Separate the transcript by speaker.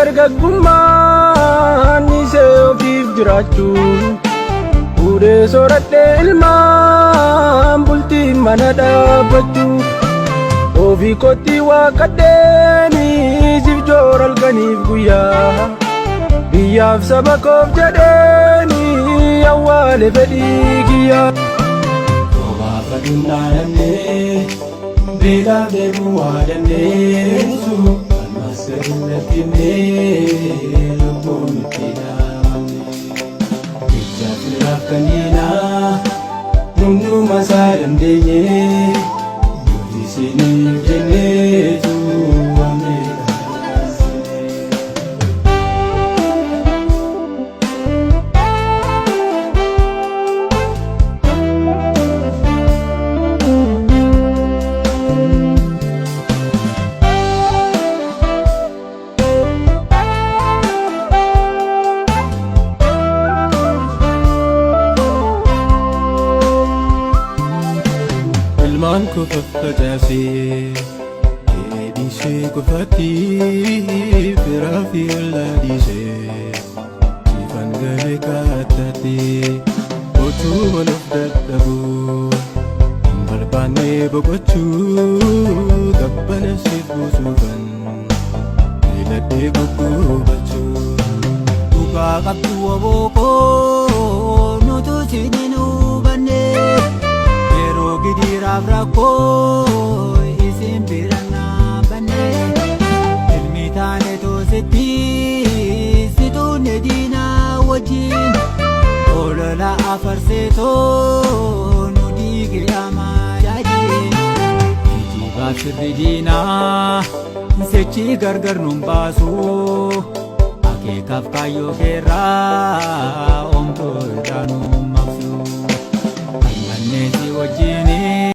Speaker 1: Dargaggummaan dhiisee ofiif jiraachuu. Fuudhee sooradhee ilmaan bultii mana dhaabbachuu. Ofii kootti waaqadheeni siif joora halkaniif guyyaa. Biyyaaf saba koof jedheeni awwaale fedhii kiyyaa. Roobaa faduun dhaanannee beelaaf deebuu waa dandeessu. Ammas gadi hin lakkifnee lubbuun itti dhaabamne. Jecha firaaf kan diinaa hunduma isaa dandeenye. Nuti isiniif jenneetu waan meeqa taasisne. Ilmaan koo faffacaasee dheedhiisee qofaatti firaa fi ollaa dhiisee siifan galee kaattaatti utuu of dadhabuu hin barbaanne boqochuu qabbana siif buusuufan filadhee gugguubachuu.
Speaker 2: Dhugaa qabdu obookoo nutu isin hin hubanne yeroo gidiraaf rakkoo isin bira dhaabbanne ilmi taane toositti situunne diinaa wajjin olola afarseetoo nu diige amaajaajin geejjibaaf sirri diinaa sechi gargar nun baasu. Akeekaaf kaayyoo keerraa omtuu irraa nu